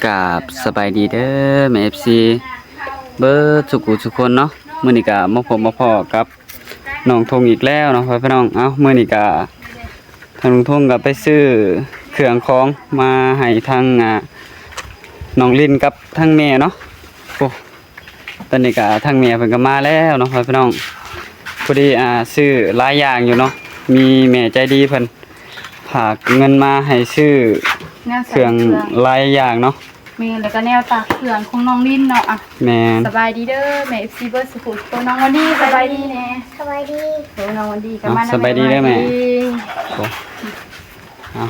ກາບສະບາຍດີເດີແມ່ເອັຟຊີເບິດສູ່ຜູ້ສູ່ຄົນເນາະ. ມື້ນີ້ກະມາພົບມາພໍ້ກັບນ້ອງທົງອີກແລ້ວເນາະ ພໍ່ແມ່ພີ່ນ້ອງ. ເອົ້າ ມື້ນີ້ກະທາງລຸງທົງກະໄປຊື້ເຄື່ອງຂອງມາໃຫ້ທາງ ອ່າ ນ້ອງລິນກັບທາງແມ່ເນາະ. ໂອ້ ຕອນນີ້ກະທາງແມ່ເພິ່ນກະມາແລ້ວເນາະ ພໍ່ແມ່ພີ່ນ້ອງ. ພໍດີ ອ່າ ຊື້ຫຼາຍຢ່າງຢູ່ເນາະ ມີແມ່ໃຈດີເພິ່ນ ຝາກເງິນມາໃຫ້ຊື້ເຄື່ອງຫຼາຍຢ່າງເນາະ. ແມ່ນ ແລ້ວກະແນວຕາກເຄື່ອງຂອງນ້ອງລິນເນາະ. ອ່ະ ແມ່ນ ສະບາຍດີເດີແມ່ເອັຟຊີເບິດສູ່ຜູ້ທຸກຄົນ. ນ້ອງວັນດີ ສະບາຍດີແນ່. ສະບາຍດີ. ໂອ້ ນ້ອງວັນດີກະມານຳ. ສະບາຍດີເດີແມ່. ໂອ້ ເອົາ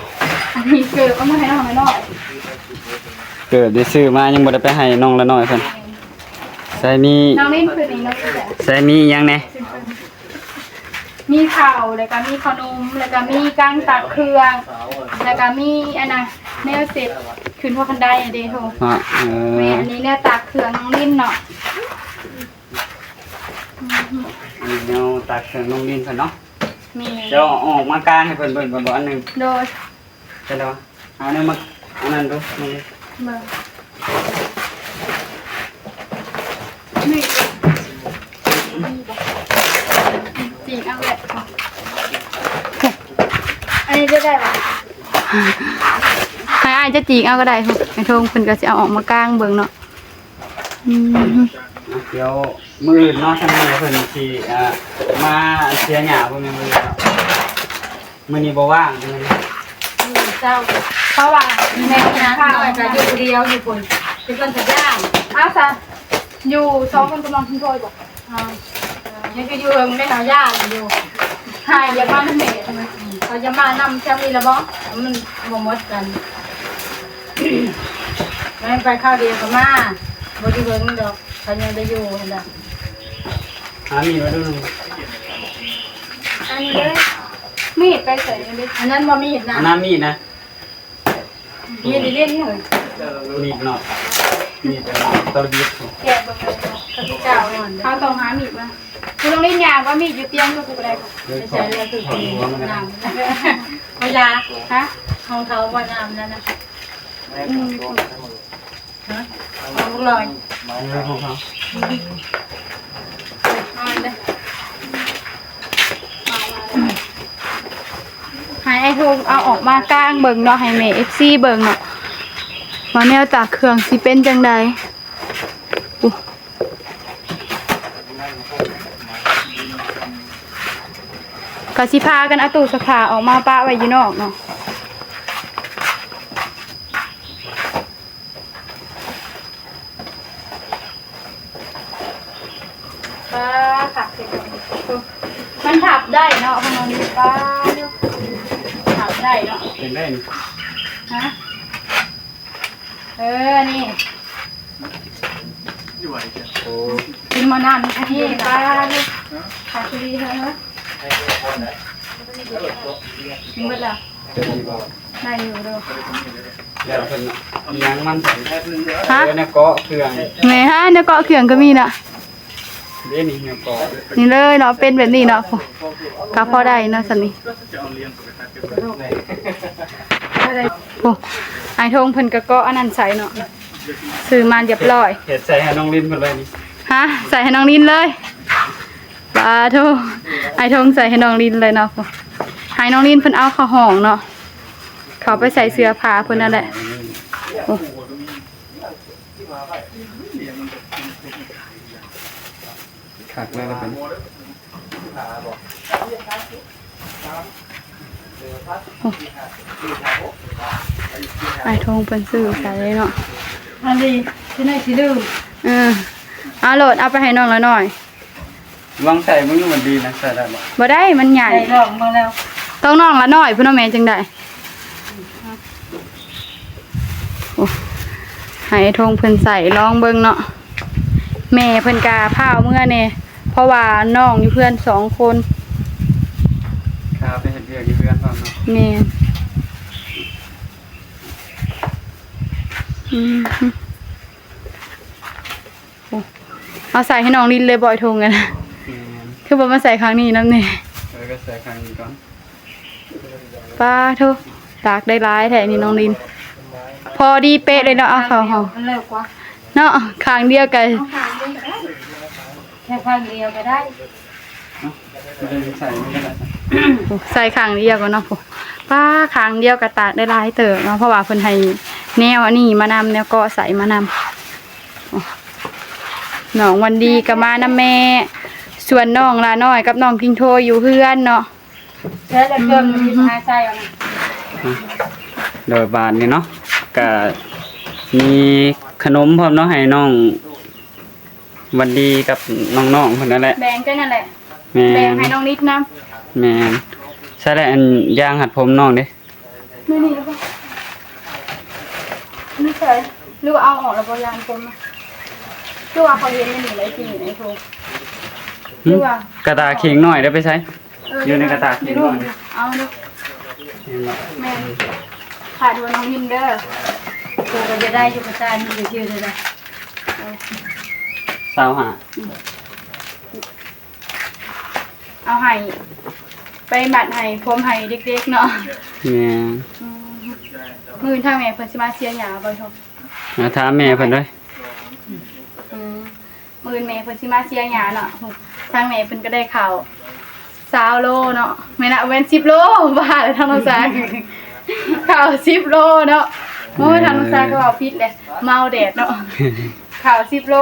ອັນນີ້ເກີບເອົາມາໃຫ້ນ້ອງລະນ້ອຍ. ເກີບໄດ້ຊື້ມາ ຍັງບໍ່ໄດ້ໄປໃຫ້ນ້ອງລະນ້ອຍເພິ່ນ. ໃສ່ມີ ນ້ອງລິນຄືນີ້ ນ້ອງລິນ ໃສ່ມີຫຍັງແນ່? ມີເຂົ້າ ແລ້ວກະມີເຂົ້າໜົມ ແລ້ວກະມີກາງຕັກເຄື່ອງ ແລ້ວກະມີອັນນ່າ ແນວເຊັດຂຶ້ນຫົວຄັນໄດເດ້ໂທ. ເອີ ແມ່ນ ອັນນີ້ແນວຕາກເຄື່ອງນ້ອງລິນເນາະ. ອັນນີ້ແນວຕາກເຄື່ອງນ້ອງລິນເພິ່ນເນາະ. ແມ່ນ ຈະເອົາອອກມາກາງໃຫ້ເພິ່ນເບິ່ງກ່ອນບໍ່ ອັນໜຶ່ງ? ໂດຍ. ເອົາແນວມາ ອັນນັ້ນດູ ນີ້ ເບິ່ງ ນີ້ ຈີກເອົາແຫຼະ. ອັນນີ້ຈະໄດ້ບໍ່? ໃຫ້ອ້າຍຈະຈີກເອົາກະໄດ້. ໄອ້ໂທງເພິ່ນກະຊິເອົາອອກມາກາງເບິ່ງເນາະ. ອືມ ດຽວມື້ອື່ນເນາະ ທາງແມ່ເພິ່ນຊິ ອ່າ ມາເສຍຫຍ້າ ບໍ່ແມ່ນມື້ອື່ນເນາະ. ມື້ນີ້ບໍ່ວ່າງ ມື້ນີ້ເຊົ້າ ເພາະວ່າແມ່ກິນເຂົ້າ ນ້ອຍກະຢູ່ຜູ້ດຽວຢູ່ພຸ້ນ ຊິເພິ່ນກະຢ້ານ. ອ້າວ ຊະ ຢູ່ສອງຄົນກຳລັງຄຸນໂທຍບໍ່? ເອີ ຍັງຈະຢູ່ເຫິງໄດ້ ເຮົາຢ້ານຢູ່ ຫາຍຢາກມານຳແມ່. ເຮົາຈະມານຳແຖວນີ້ລະບໍ່? ມັນບໍ່ໝົດກັນ ແມ່ນໄປຄາວດຽວກະມາ ບໍ່ໄດ້ເບິ່ງດອກ ເຂົາຍັງໄດ້ຢູ່ຫັ້ນລະ. ຫາມີດມາດູໜຶ່ງ ອັນນີ້ເດີ ມີດໄປໃສເດີ? ອັນນັ້ນບໍ່ມີດນະ ອັນນັ້ນມີດນະ. ມີດເດ້ນີ້ເຮີ້ຍ ມີດເນາະ ມີດຕະລະບິດ ແກະເບິ່ງເລີຍ ເຂົາຕ້ອງຫາມີດມາ. ຜູ້ໂຮງຮຽນຍ່າງວ່າມີດຢູ່ຕຽງຢູ່ ຜູ້ໃດ ໄປໃສແລ້ວຄືນຳ ເອົາຢາ ຮະ ຂອງເຂົາບໍ່ນຳນັ້ນນະ. ອືມ ຮະ ຂອງລູກລອຍ ເອີ ຂອງເຂົາ ໃຫ້ອ້າຍໂທງເອົາອອກມາກາງເບິ່ງເນາະ ໃຫ້ແມ່ເອັຟຊີເບິ່ງເນາະ ວ່າແນວຕາກເຄື່ອງຊິເປັນຈັ່ງໃດ. ໂອ້ ກະຊິພາກັນເອົາຕູ້ຊັກຜ້າອອກມາປະໄວ້ຢູ່ນອກເນາະ. ປ້າ ຄັກແທ້ ມັນພັບໄດ້ເນາະ ຂອງມັນ ປ້າ ພັບໄດ້ເນາະ. ເປັນໄດ້ນີ້ ຮະ ເອີ ນີ້ ໂອ້ ກິນໝໍ້ນ້ຳນີ້ ປ້າ ຄັກອີ່ຫຼີເຮີ້ຍ ກິນເບິດແລ້ວ. ໄດ້ຢູ່ເດີ ແລ້ວເພິ່ນຫຍັງມັນ ຮະ ເອີ ແນວເກາະເຄື່ອງ ແມ່ນຫາ ແນວເກາະເຄື່ອງກະມີນະ. ເດ້ນີ້ ແນວເກາະ ນີ້ເລີຍເນາະ ເປັນແບບນີ້ເນາະ ກະພໍໄດ້ເນາະ ສ່ຳນີ້. ໂອ້ ອ້າຍໂທງເພິ່ນກະເກາະອັນນັ້ນໃສ່ເນາະ ຊື້ມາຮຽບຮ້ອຍ ເຮັດໃສ່ໃຫ້ນ້ອງລິນເພິ່ນເລີຍນີ້ ຮະ ໃສ່ໃຫ້ນ້ອງລິນເລີຍ. ປາໂທ ອ້າຍໂທງໃສ່ໃຫ້ນ້ອງລິນເລີຍເນາະ ໃຫ້ນ້ອງລິນເພິ່ນເອົາເຂົ້າຫ້ອງເນາະ ເຂົ້າໄປໃສ່ເສື້ອຜ້າເພິ່ນນັ້ນແຫຼະ. ໂອ້ ຄັກເລີຍລະເພິ່ນ ໂອ້ ອ້າຍໂທງເພິ່ນຊື້ໃສ່ເນາະ ອັນນີ້ຊິໄດ້ຊິລືມ ເອີ ເອົາໂລດ ເອົາໄປໃຫ້ນ້ອງລະນ້ອຍ. ລອງໃສ່ເບິ່ງດູ ມັນດີນະ ໃສ່ໄດ້ບໍ່? ບໍ່ໄດ້ ມັນໃຫຍ່ ໃສ່ລອງເບິ່ງແລ້ວ ຕ້ອງນ້ອງລະນ້ອຍພຸ້ນເນາະ ແມ່ຈັ່ງໄດ້. ໂອ້ ໃຫ້ອ້າຍໂທງເພິ່ນໃສ່ລອງເບິ່ງເນາະ ແມ່ເພິ່ນກະພາເອົາເມືອແດ່ ເພາະວ່ານ້ອງຢູ່ເຮືອນສອງຄົນ ພາໄປເຮັດວຽກຢູ່ເຮືອນພ້ອມເນາະ. ແມ່ນ ອືມ ໂອ້ ເອົາໃສ່ໃຫ້ນ້ອງລິນເລີຍບໍ່ ອ້າຍໂທງຫັ້ນນະ? ແມ່ນ ຄືບໍ່ມາໃສ່ຂ້າງນີ້ນຳແດ່? ເອີ ກະໃສ່ຂ້າງນີ້ກ່ອນ. ປາໂທ ຕາກໄດ້ຫຼາຍແທ້ນີ້ນ້ອງລິນ ເພ ພໍດີເປະເລີຍເນາະ ເອົາເຂົ້າຫ້ອງ ມັນເລີກກວ່າ ເນາະ ຂ້າງດຽວກໍ ເອົາຂ້າງດຽວກໍໄດ້ ແຄ່ຂ້າງດຽວກໍໄດ້ ເອົາ ໃສ່ມັນກໍໄດ້ ໃສ່ຂ້າງດຽວກ່ອນເນາະ ປ້າ ຂ້າງດຽວກໍຕາກໄດ້ຫຼາຍເຕີບເນາະ ເພາະວ່າເພິ່ນໃຫ້ແນວອັນນີ້ມານຳ ແນວເກາະໃສ່ມານຳ ນ້ອງວັນດີກໍມານຳແມ່ ສ່ວນນ້ອງຫຼ້ານ້ອຍກັບນ້ອງຄິງໂທຢູ່ເຮືອນເນາະ. ແລ້ວເຄື່ອງມັນມີຫາໃສ່ເອົານະ ໂດຍບາດນີ້ເນາະ ກະມີຂະໜົມພ້ອມເນາະ ໃຫ້ນ້ອງວັນດີກັບນ້ອງໆເພິ່ນນັ້ນແຫຼະ ແບ່ງກັນນັ້ນແຫຼະ ແມ່ນ ແບ່ງໃຫ້ນ້ອງນິດນຳ ແມ່ນ ໃສ່ແລ້ວ ອັນຢາງຮັດຜົມນ້ອງເດ້ ໃນນີ້ແລ້ວບໍ່? ຢູ່ໃສ? ຫຼືວ່າເອົາອອກແລ້ວບໍ່? ຢາງຜົມນະ ຄືວ່າເຂົາເຫັນໃນນີ້ໄດ້ຊິນີ້ ໃນໂທ ຫຼືວ່າ ກະຕ່າເຄັ່ງນ້ອຍເດ້ໄປໃສ? ເອີ ຢູ່ໃນກະຕ່າເຄັ່ງນ້ອຍ ເອົາເດີ້ ເຫັນບໍ່? ແມ່ນ ຂາດຫົວນ້ອງນິນເດີ້ ໂຕກໍຈະໄດ້ຢູ່ ກະຕ່ານີ້ຊື່ໆເດີ້ ເອີ ຊາວຫ້າ ອືມ ເອົາໃຫ້ ໄປມັດໃຫ້ຜົມໃຫ້ເດັກໆເນາະ ແມ່ນ ອືມ ມື້ອື່ນທາງແມ່ເພິ່ນຊິມາເສຍຫຍ້າບໍ່? ໂທ ມາຖາມແມ່ເພິ່ນເດີ້ ອືມ ມື້ອື່ນແມ່ເພິ່ນຊິມາເສຍຫຍ້າເນາະ ທາງແມ່ເພິ່ນກໍໄດ້ເຂົ້າຊາວໂລເນາະ ແມ່ນລະ ແມ່ນສິບໂລ ບ້າແລ້ວທາງນ້ອງສາ ເຂົ້າສິບໂລເນາະ ໂອ້ຍ ທາງນ້ອງສາກໍເວົ້າຜິດແຫຼະ ເມົາແດດເນາະ ເຂົ້າສິບໂລ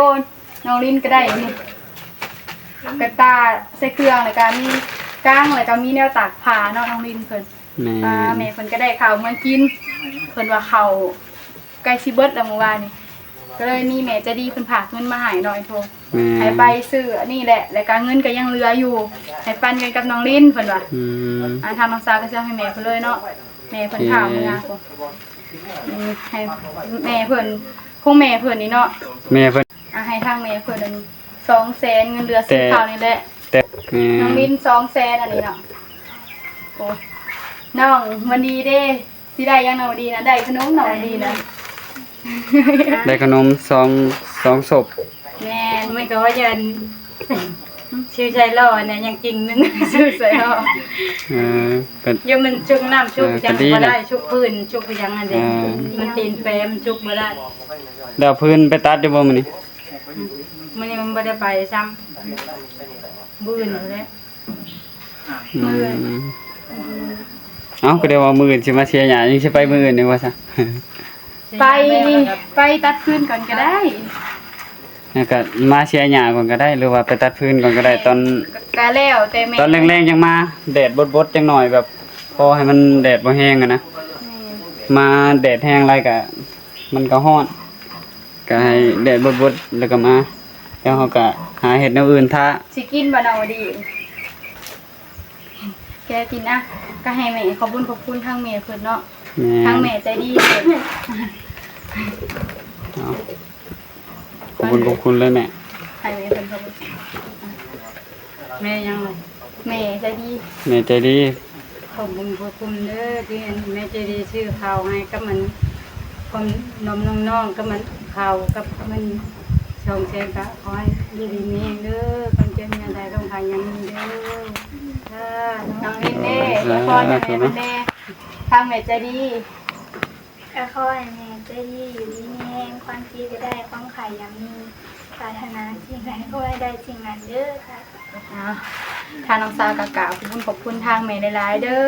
ນ້ອງລິນກໍໄດ້ນີ້ ກະຕ່າໃສ່ເຄື່ອງ ແລ້ວກະມີກັງ ແລ້ວກະມີແນວຕາກຜ້າເນາະ ນ້ອງລິນເພິ່ນ ແມ່ນ ອ່າ ແມ່ເພິ່ນກໍໄດ້ເຂົ້າມາກິນ ເພິ່ນວ່າເຂົ້າໃກ້ຊິເບິດແລ້ວມື້ວານນີ້ ກໍເລີຍມີແມ່ໃຈດີເພິ່ນຝາກເງິນມາໃຫ້ເນາະ ໄອ້ໂທ ແມ່ນ ໃຫ້ໄປຊື້ອັນນີ້ແຫຼະ ແລ້ວກະເງິນກໍຍັງເຫຼືອຢູ່ ໃຫ້ປັນກັນກັບນ້ອງລິນເພິ່ນວ່າ ອືມ ອ່າ ທາງນ້ອງສາກໍຊິເອົາໃຫ້ແມ່ເພິ່ນເລີຍເນາະ ແມ່ເພິ່ນ ໂອເຄ ພາເມືອ ອືມ ໃຫ້ແມ່ເພິ່ນ ຂອງແມ່ເພິ່ນນີ້ເນາະ ແມ່ເພິ່ນ ອ່າ ໃຫ້ທາງແມ່ເພິ່ນອັນສອງແສນ ເງິນເດືອນ ແຕ່ ສີຂາວນີ້ແຫຼະ ແຕ່ ແມ່ນ ນ້ອງລິນສອງແສນ ອັນນີ້ເນາະ ໂອ້ ນ້ອງວັນດີເດ້ ຊິໄດ້ຫຍັງນ້ອງວັນດີນະ? ໄດ້ຂະໜົມນ້ອງວັນດີນະ ໄດ້ຂະໜົມສອງ ສອງສົບ ແມ່ນ ມັນກໍວ່າຢ່າ ຊື່ໃສ່ລໍ້ອັນນັ້ນຍັງກິ່ງໜຶ່ງ ຊື່ໃສ່ລໍ້ ເອີ ກໍ ຢ່າມັນຊຸກນ້ຳຊຸກ ເອີ ຫຍັງກໍດີ ບໍ່ໄດ້ ນະ ຊຸກພື້ນຊຸກຫຍັງອັນເດ ເອີ ມັນຕີນແປ ມັນຊຸກບໍ່ໄດ້ ແລ້ວພື້ນໄປຕັດຢູ່ບໍ່ມື້ນີ້? ມື້ນີ້ມັນບໍ່ໄດ້ໄປຊ້ຳ ມື້ອື່ນພຸ້ນແຫຼະ ອືມ ມື້ອື່ນ ເອົ້າ ກໍໄດ້ວ່າມື້ອື່ນຊິມາເສຍຫຍ້າ ຍັງຊິໄປມື້ອື່ນຢູ່ວ່າຊະ ໄປ ໄປຕັດຟືນກ່ອນກໍໄດ້ ແລ້ວກໍມາເສຍຫຍ້າກ່ອນກໍໄດ້ ຫຼືວ່າໄປຕັດຟືນກ່ອນກໍໄດ້ ແມ່ນ ຕອນ ກໍ ກໍແລ້ວແຕ່ແມ່ ຕອນແລງໆ ຈັ່ງມາ ແດດບົດໆ ຈັກໜ້ອຍ ແບບພໍໃຫ້ມັນແດດບໍ່ແຮງຫັ້ນນະ ແມ່ນ ມາແດດແຮງຫຼາຍກໍ ມັນກໍຮ້ອນ ກໍໃຫ້ແດດບົດໆ ແລ້ວກໍມາ ແລ້ວເຮົາກໍຫາເຮັດແນວອື່ນຖ້າ ຊິກິນບໍ່ນ້ອງວະດີ ແກະກິນນະ ກໍໃຫ້ແມ່ ຂອບບຸນຂອບຄຸນທາງແມ່ເພິ່ນເນາະ ແມ່ນ ທາງແມ່ໃຈດີເພິ່ນ ເອົາ ຂອບບຸນຂອບຄຸນເລີຍແມ່ ໃຫ້ແມ່ເພິ່ນຂອບຄຸນ ແມ່ຫຍັງລະ? ແມ່ໃຈດີ ແມ່ໃຈດີ ຂອບບຸນຂອບຄຸນເດີ ທີ່ອັນແມ່ໃຈດີຊື້ເຂົ້າໃຫ້ກັບອັນ ຄົນນຳນ້ອງໆ ກັບມັນເຂົ້າກັບມັນສອງແສນ ກໍຂໍໃຫ້ຢູ່ດີມີແຮງເດີ ຄວາມເຈັບຢ່າໄດ້ ຄວາມໄຂ້ຢ່າມີເດີ ເອີ ນ້ອງລິນເດ້ ສາທຸ ອວຍພອນໃຫ້ແມ່ເພິ່ນແດ່ ທາງແມ່ໃຈດີ ກໍຂໍໃຫ້ແມ່ໃຈດີຢູ່ດີມີແຮງ ຄວາມເຈັບຢ່າໄດ້ ຄວາມໄຂ້ຢ່າມີ ປາດຖະໜາສິ່ງໃດຂໍໃຫ້ໄດ້ສິ່ງນັ້ນເດີ ສາທຸ ເອົາ ທາງນ້ອງສາກໍກາບຂອບຄຸນຂອບຄຸນທາງແມ່ຫຼາຍໆເດີ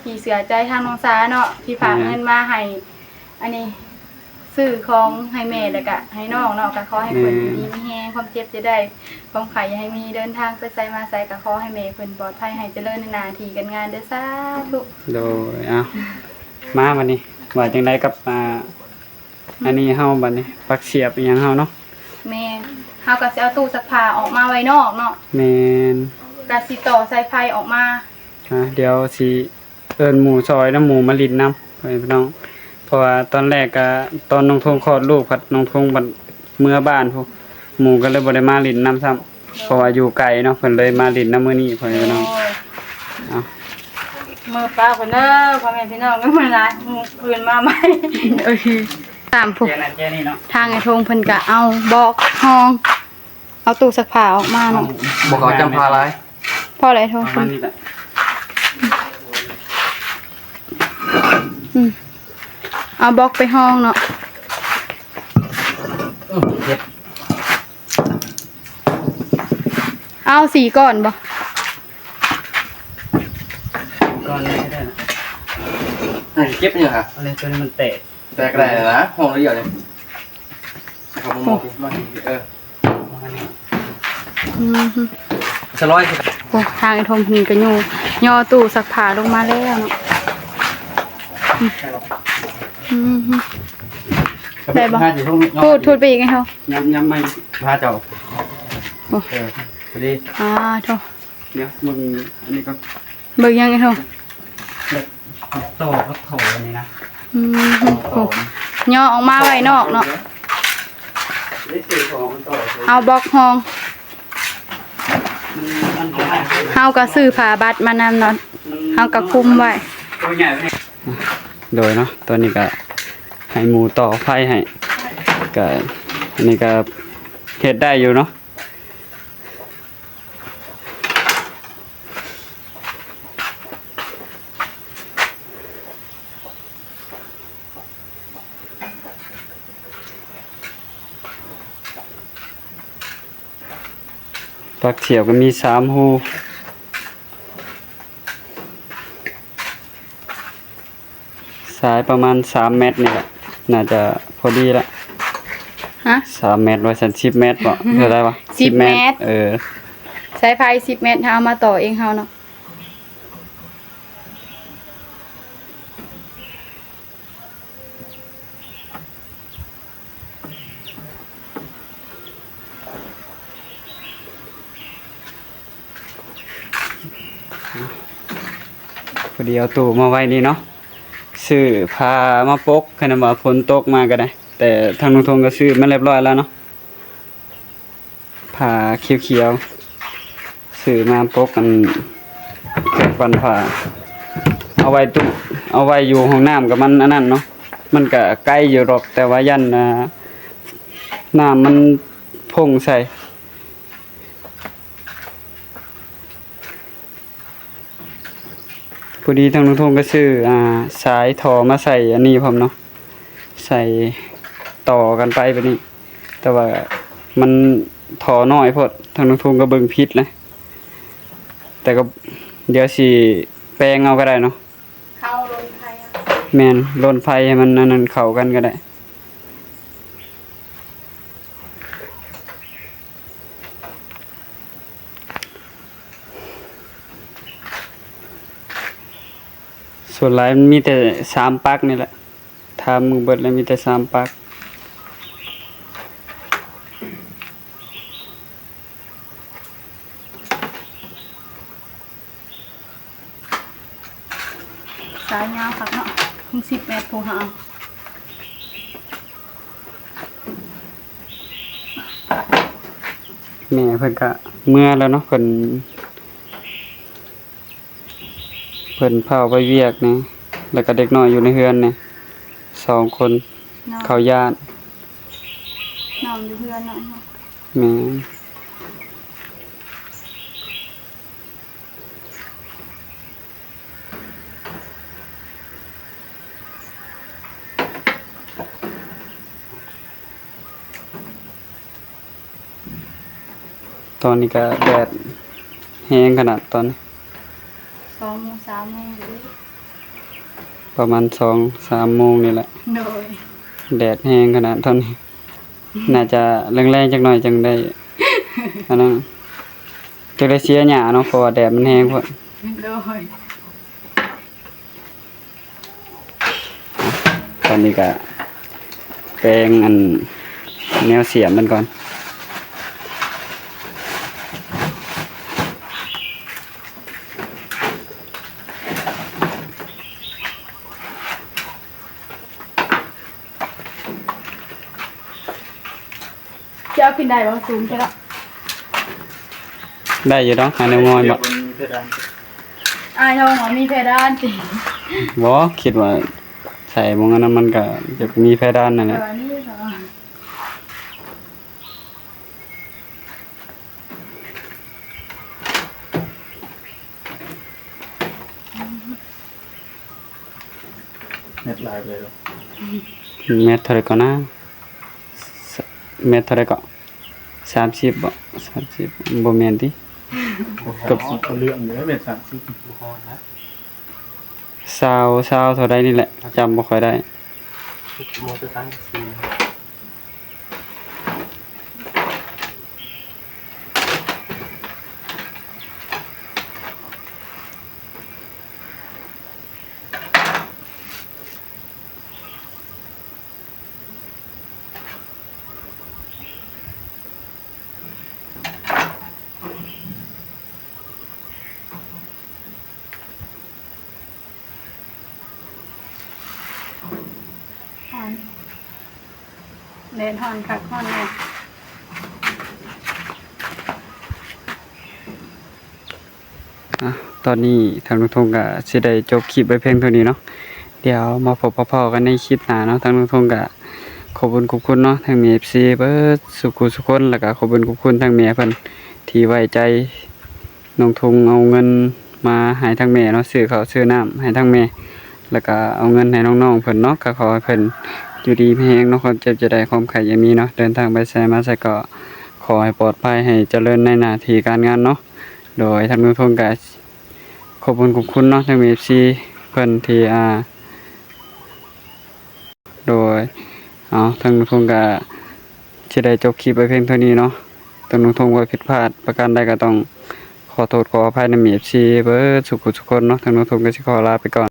ທີ່ເຊື່ອໃຈທາງນ້ອງສາເນາະ ທີ່ຝາກເງິນມາໃຫ້ ອັນນີ້ ຊື້ຂອງໃຫ້ແມ່ ແລ້ວກະໃຫ້ນ້ອງເນາະ ກະຂໍໃຫ້ເພິ່ນ ແມ່ນ ຢູ່ດີມີແຮງ ຄວາມເຈັບຢ່າໄດ້ ຄວາມໄຂ້ຢ່າໃຫ້ມີ ເດີນທາງໄປໃສມາໃສ ກະຂໍໃຫ້ແມ່ເພິ່ນປອດໄພ ໃຫ້ຈະເລີນໃນໜ້າທີ່ການງານເດີ ສາທຸ ໂດຍ ເອົາ ມາບັດນີ້ ວ່າຈັ່ງໃດກັບ ອ່າ ອັນນີ້ເຮົາບັດນີ້ ຜັກສຽບອີ່ຫຍັງເຮົາເນາະ ແມ່ນ ເຮົາກໍຊິເອົາຕູ້ຊັກຜ້າອອກມາໄວ້ນອກເນາະ ແມ່ນ ກໍຊິຕໍ່ສາຍໄຟອອກມາ ອ່າ ດຽວຊິ ເອີ້ນໝູ່ຊ່ອຍນຳ ໝູ່ມາຫຼິ້ນນຳ ພໍ່ແມ່ພີ່ນ້ອງ ເພາະວ່າຕອນແລກກະ ຕອນນ້ອງທົງຄອດລູກ ພັດນ້ອງທົງພັດເມືອບ້ານພຸ້ນ ໝູ່ກໍເລີຍບໍ່ໄດ້ມາຫຼິ້ນນຳຊ້ຳ ເພາະວ່າຢູ່ໄກເນາະ ເພິ່ນເລີຍມາຫຼິ້ນນຳມື້ນີ້ ພໍ່ແມ່ພີ່ນ້ອງ ໂດຍ ເອົາ ເມືອປ້າເພິ່ນເດີ ພໍ່ແມ່ພີ່ນ້ອງ ມາຫຼາຍ ມື້ອື່ນມາໃໝ່ ໂອເຄ ຕາມພຸ້ນ ທາງອ້າຍທົງເພິ່ນກະເອົາບອກຮອງ ເອົາຕູ້ຊັກຜ້າອອກມາເນາະ ບໍ່ເອົາຈຳພາຫຼາຍ ພໍແລ້ວໂທ ປະມານນີ້ແຫຼະ ອືມ ເອົາບລັອກໄປຮອງເນາະ. ເອີ ເຈັບ ເອົາສີ່ກ້ອນບໍ່? ກ້ອນນີ້ກໍໄດ້ນະ. ເຈັບຫຍັງຫະ? ອັນນີ້ຕົວນີ້ມັນແຕກ. ແຕກໄດ້ນະ ຫ້ອງດຽວນີ້. ເອົາມາ ມາ ມາ ເອີ ອືມ ສະລອຍ. ໂອ້ ທາງໄອ້ທົງນີ້ກໍຍໍ ຍໍຕູ້ຊັກຜ້າລົງມາແລ້ວເນາະ. ອືມ ໄດ້ບໍ່? ທູດ ທູດໄປອີກໃຫ້ເຮົາ ຍຳ ຍຳໄມ້ພາເຈົ້າ. ໂອ້ ເອີ ພໍດີ. ອ່າ ໂທ້ ດຽວເບິ່ງອັນນີ້ກ່ອນ. ເບິ່ງຫຍັງໄອ້ທົງ? ຕໍ່ກັບທໍ່ນີ້ນະ. ອືມ ໂອ້ ຍໍອອກມາໄວ້ນອກເນາະ. ເອົາບລັອກຮອງ. ເຮົາກໍຊື້ຜ້າບັດມານຳເນາະ ເຮົາກໍຄຸມໄວ້. ໂດຍເນາະ ຕອນນີ້ກໍໃຫ້ໝູ່ຕໍ່ໄຟໃຫ້ ກໍ ອັນນີ້ກໍເຮັດໄດ້ຢູ່ເນາະ. ປັກສຽບກໍມີສາມຮູ. ສາຍປະມານສາມແມັດນີ້ແຫຼະ ໜ້າຈະພໍດີລະ. ຮະ? ສາມແມັດວ່າຊັ້ນ ສິບແມັດເບາະ? ເທົ່າໃດວະ? ສິບແມັດ. ສິບແມັດ ເອີ ສາຍໄຟສິບແມັດ ເຮົາເອົາມາຕໍ່ເອງເຮົາເນາະ. ພໍດີເອົາຕູ້ມາໄວ້ນີ້ເນາະ ຊື້ຜ້າມາປົກ ຄັນວ່າຝົນຕົກມາກໍໄດ້ ແຕ່ທາງລຸງທົງກໍຊື້ມາຮຽບຮ້ອຍແລ້ວເນາະ ຜ້າຂຽວໆ ຊື້ມາປົກອັນ ເຄື່ອງປັ່ນຜ້າ ເອົາໄວ້ຕູ້ ເອົາໄວ້ຢູ່ຫ້ອງນ້ຳ ກໍມັນອັນນັ້ນເນາະ ມັນກໍໄກຢູ່ດອກ ແຕ່ວ່າຢ້ານ ອ່າ ນ້ຳມັນພົ່ງໃສ່. ພໍດີທາງລຸງທົງກໍຊື້ ອ່າ ສາຍທໍ່ມາໃສ່ອັນນີ້ພ້ອມເນາະ ໃສ່ຕໍ່ກັນໄປແບບນີ້ ແຕ່ວ່າມັນທໍ່ນ້ອຍໂພດ ທາງລຸງທົງກໍເບິ່ງຜິດແຫຼະ ແຕ່ກໍດຽວຊິແປງເອົາກໍໄດ້ເນາະ. ເຂົ້າລົນໄຟເອົາ. ແມ່ນ ລົນໄຟໃຫ້ມັນອັນນັ້ນເຂົ້າກັນກໍໄດ້. ສ່ວນຫຼາຍມັນມີແຕ່ສາມປັກນີ້ແຫຼະ ຖາມເບິ່ງເບິດແລ້ວມີແຕ່ສາມປັກ. ສາຍຍາວຄັກເນາະ ຫົກສິບແມັດຜູ້ຫາ. ແມ່ເພິ່ນກະເມືອແລ້ວເນາະ ເພິ່ນ ເພິ່ນພາໄປວຽກນີ້ ແລ້ວກະເດັກນ້ອຍຢູ່ໃນເຮືອນນີ້ສອງຄົນ ເຂົາຢ້ານ ນ້ອງຢູ່ເຮືອນເນາະ. ແມ່ນ. ຕອນນີ້ກະແດດແຮງຂະໜາດຕອນນີ້ ສອງໂມງ ສາມໂມງ ປະມານສອງສາມໂມງນີ້ແຫຼະ. ໂດຍ ແດດແຮງຂະໜາດຕອນນີ້ ໜ້າຈະແລງໆຈັກໜ້ອຍຈັ່ງໄດ້ ອັນນັ້ນ ຈັ່ງໄດ້ເສຍຫຍ້າເນາະ ເພາະວ່າແດດມັນແຮງໂພດ. ໂດຍ. ຕອນນີ້ກະແປງອັນແນວສຽມມັນກ່ອນ. ຈະເອົາຂຶ້ນໄດ້ບໍ່? ສູງແທ້ເນາະ. ໄດ້ຢູ່ດອກ ຫາແນວງອຍບໍ່? ອ້າຍທອງວ່າມີເພດານຕິ? ບໍ່ ຄິດວ່າໃສ່ໝ່ອງອັນນັ້ນມັນກະຈະມີເພດານນັ້ນແຫຼະ. ເອີ ນີ້ເພາະວ່າ ເຮັດຫຼາຍເລີຍ. ແມັດເທົ່າໃດເກາະນະ? ແມັດເທົ່າໃດເກາະ? ສາມສິບບໍ? ສາມສິບ ບໍ່ແມ່ນຕິ? ເກືອບ ເອົາເລື່ອງເດ້ ແມ່ນສາມສິບ ບໍ່ພໍນະ ຊາວ ຊາວເທົ່າໃດນີ້ແຫຼະ ຈຳບໍ່ຄ່ອຍໄດ້. ຮ້ອນ ແດດຮ້ອນຄັກຮ້ອນແນ່. ອ່ະ ຕອນນີ້ທາງລຸງທົງກະຊິໄດ້ຈົບຄລິບໄວ້ພຽງເທົ່ານີ້ເນາະ. ດຽວມາພົບມາພໍ້ກັນໃນຄລິບໜ້າເນາະ. ທາງລຸງທົງກະຂອບຄຸນຂອບຄຸນເນາະ ທັງແມ່ເອັຟຊີເບິດສູ່ຜູ້ສູ່ຄົນ ແລ້ວກະຂອບຄຸນຂອບຄຸນທັງແມ່ເພິ່ນທີ່ໄວ້ໃຈນ້ອງທຸງ ເອົາເງິນມາໃຫ້ທັງແມ່ເນາະ ຊື້ເຂົ້າຊື້ນ້ຳໃຫ້ທັງແມ່ ແລ້ວກະເອົາເງິນໃຫ້ນ້ອງໆເພິ່ນເນາະ. ກະຂໍໃຫ້ເພິ່ນຢູ່ດີມີແຮງເນາະ ຄວາມເຈັບຢ່າໄດ້ ຄວາມໄຂ້ຢ່າມີເນາະ. ເດີນທາງໄປໃສມາໃສກໍຂໍໃຫ້ປອດໄພ ໃຫ້ຈະເລີນໃນໜ້າທີ່ການງານເນາະ. ໂດຍທາງລຸງທົງກະຂອບຄຸນຂອບຄຸນເນາະ ທັງແມ່ເອັຟຊີເພິ່ນທີ່ ອ່າ ໂດຍ ເອົາ ທາງລຸງທົງກະຊິໄດ້ຈົບຄລິບໄວ້ພຽງເທົ່ານີ້ເນາະ. ທາງລຸງທົງວ່າຜິດພາດປະການໃດກໍຕ້ອງຂໍໂທດຂໍອະໄພນຳແມ່ເອັຟຊີເບິດສູ່ຜູ້ສູ່ຄົນເນາະ. ທາງລຸງທົງກໍຊິຂໍລາໄປກ່ອນ.